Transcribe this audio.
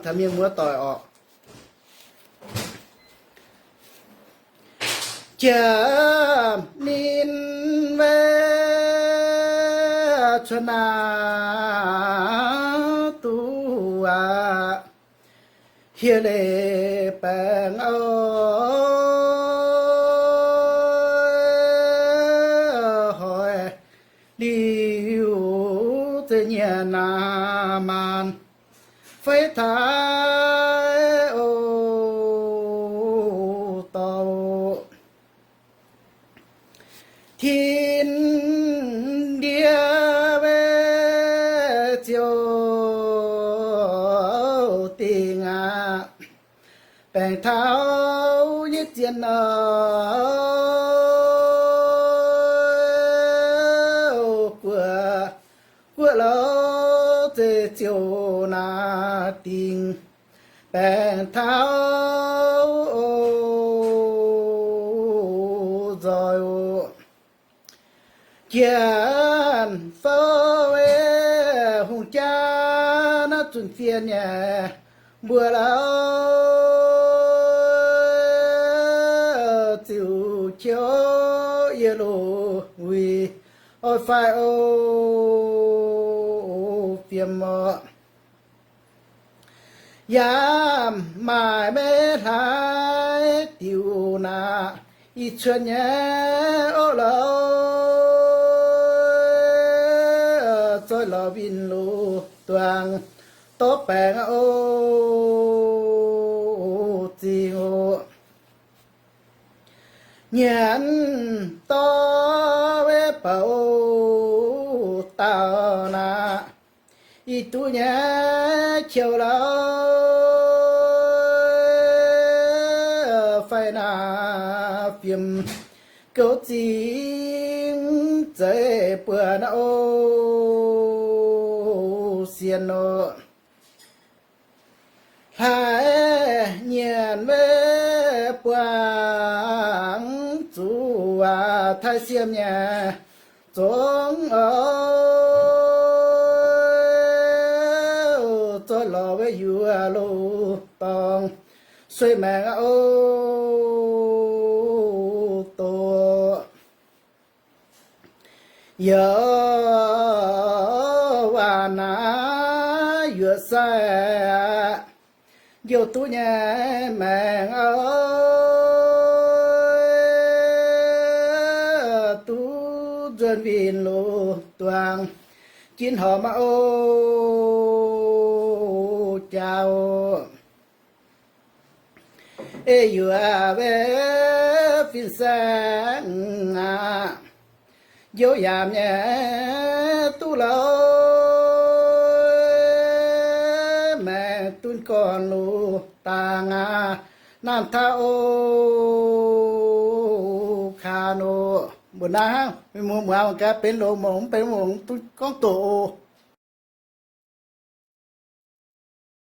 caux mienh muoz doic orqc. Jaa ninh wei cuotv naaiv duqv aqv, hieh leiz baengh auv hoic liuz, zeiz nyanc naaiv maanh fei taaix oc dorh. Tin ndiev wei ziouc dingc aqv, baengc taux nyei zien nor, guoqv, guoqv louv zeiz ziouc naaiv dingc, baengc taux nzoih oc. Janx-fouv wei hungh jaav naaiv zunc fien nyei mbuo lauh, ziux qiouv yie loz wuic oix faix oc, fiem orqc. Yaac maaih maiv hlaaix diuc naaic, ih cuotv nyei orqc lauh, zoih lorz winh loz-duangh dorh baengh oc, zingh oc. Nyanc dorh wei bouc dauh naaic, ih duqv nyei qiouc lauh, faix naaic fiem gouv zingh zeiv buonc oc, sienx oc. Hlaaix nyienc wei buangh zuqc waac taaix siem nyei zongx oc, zoih lorz wei yuoqc loz-dorngh sueih maengx oc, doqc. Youz waac naaiv yuoqc sai aqv, njoux duqv nyei maengx oc, duqv nzuonx winh loz-duangh jinv horpc maah oc, jaax oc. Ei yuoqc wei fin-saeng aqv, njoux yaac nyei duqv louh, maengx dunh gorn loz-dangh aqv, naamh taux oc, kaan oc. Mbuo naaiv hnangv mienh muoz muangx gaax benx loz-mongc mv benx mongc duqv gorngv doqc oc.